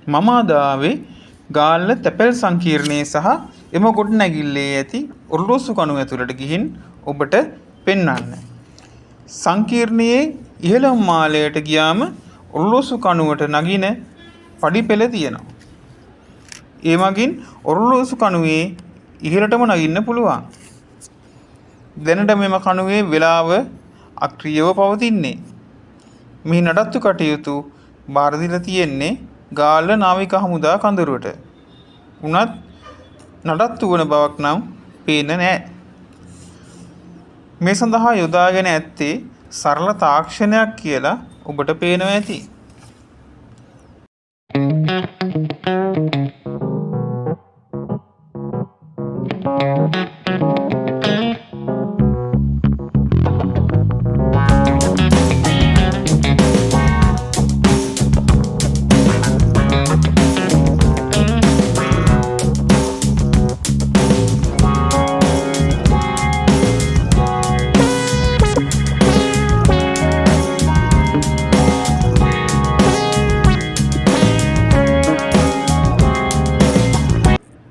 මම අද ආවේ ගාල්ල තැපැල් සංකීර්ණයේ සහ එම ගොඩනැගිල්ලේ ඇති ඔරලෝසු කණුව ඇතුළට ගිහින් ඔබට පෙන්වන්න. සංකීර්ණයේ ඉහළම මාලයට ගියාම ඔරලෝසු කණුවට නගින පඩිපෙළ තියෙනවා. ඒ මගින් ඔරලෝසු කණුවේ ඉහළටම නගින්න පුළුවන්. දැනට මෙම කණුවේ වේලාව අක්‍රියව පවතින්නේ. මෙහි නඩත්තු කටයුතු භාර දීලා තියෙන්නේ ගාල්ල නාවික හමුදා කඳවුරට. වුණත් නඩත්තු වන බවක් නම් පේන්නේ නෑ. මේ සඳහා යොදාගෙන ඇත්තේ සරල තාක්ෂණයක් කියලා ඔබට පේනවා ඇති.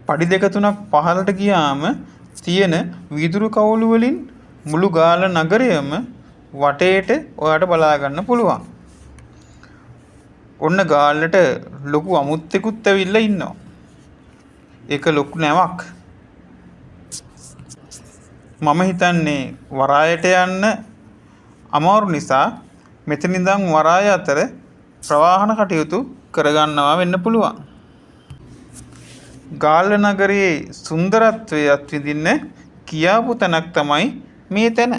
පඩි දෙක තුනක් පහළට ගියාම තියෙන වීදුරු කවුළු වලින් මුළු ගාල්ල නගරයම වටේට ඔයාට බලා ගන්න පුළුවන්. ඔන්න ගාල්ලට ලොකු අමුත්තෙකුත් ඇවිල්ලා ඉන්නවා. ඒක ලොකු නැවක්. මම හිතන්නේ වරායට යන්න අමාරු නිසා මෙතන ඉඳන් වරාය අතර ප්‍රවාහන කටයුතු කරගන්නවා වෙන්න පුළුවන්. ගාල්ල නගරයේ සුන්දරත්වය අත්විඳින්න කියාපු තැනක් තමයි මේ තැන.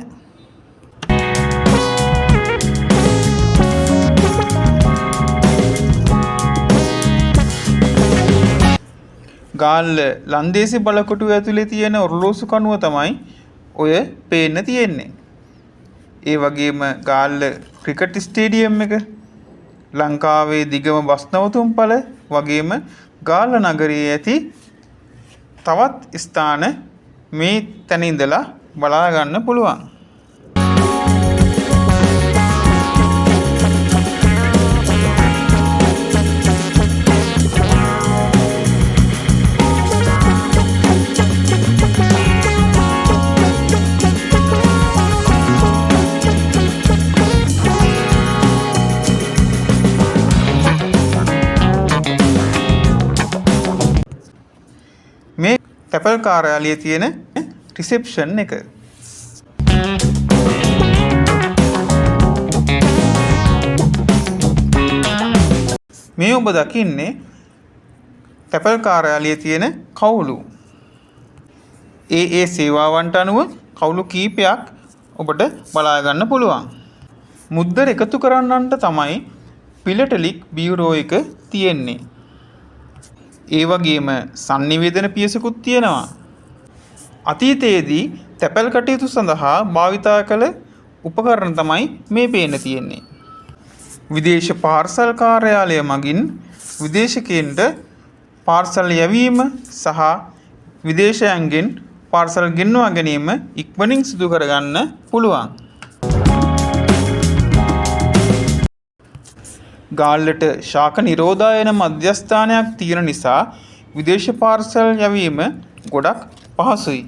ගාල්ල ලන්දේසි බලකොටුව ඇතුලේ තියෙන ඔරලෝසු කණුව තමයි ඔය පේන්න තියෙන්නේ. ඒ වගේම ගාල්ල ක්‍රිකට් ස්ටේඩියම් එක, ලංකාවේ දිගම බස් නැවතුම්පළ වගේම ගාල්ල නගරයේ ඇති තවත් ස්ථාන මේ තැන ඉඳලා බලා ගන්න පුළුවන්. මේ තැපැල් කාර්යාලයේ තියෙන රිසෙප්ෂන් එක. මේ ඔබ දකින්නේ තැපැල් කාර්යාලයේ තියෙන කවුළු. ඒ ඒ සේවාවන්ට අනුව කවුළු කීපයක් ඔබට බලා ගන්න පුළුවන්. මුද්දර එකතු කරන්නන්ට තමයි පිලටලික් බියුරෝ එක තියෙන්නේ. ඒ වගේම සන්නිවේදන පියසකුත් තියෙනවා. අතීතයේදී තැපැල් කටයුතු සඳහා භාවිතා කළ උපකරණ තමයි මේ පේන්න තියෙන්නේ. විදේශ පාර්සල් කාර්යාලය මගින් විදේශිකයින්ට පාර්සල් යැවීම සහ විදේශයන්ගෙන් පාර්සල් ගෙන්වා ගැනීම ඉක්මනින් සිදු කරගන්න පුළුවන්. ගාල්ලට ශාක නිරෝධායන මධ්‍යස්ථානයක් තියෙන නිසා විදේශ පාර්සල් යැවීම ගොඩක් පහසුයි.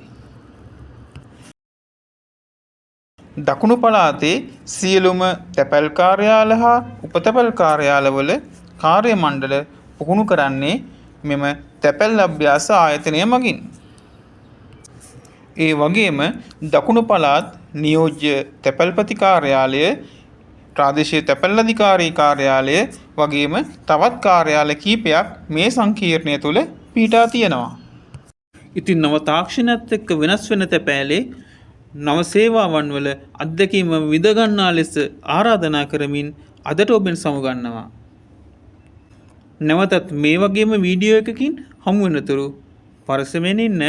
දකුණු පළාතේ සියලුම තැපැල් කාර්යාල හා උපතැපැල් කාර්යාලවල කාර්ය මණ්ඩල පුහුණු කරන්නේ මෙම තැපැල් අභ්‍යාස ආයතනය මගින්. ඒ වගේම දකුණු පළාත් නියෝජ්‍ය තැපැල්පති කාර්යාලය, ප්‍රාදේශීය තැපැල් අධිකාරී කාර්යාලය වගේම තවත් කාර්යාල කීපයක් මේ සංකීර්ණය තුළ පිහිටා තියෙනවා. ඉතින් නව තාක්ෂණයත් එක්ක වෙනස් වෙන තැපෑලේ නව සේවාවන් වල අත්දැකීම විඳගන්නා ලෙස ආරාධනා කරමින් අදට ඔබෙන් සමුගන්නවා. නැවතත් මේ වගේම වීඩියෝ එකකින් හමු වෙනතුරු පරිස්සමෙන් ඉන්න.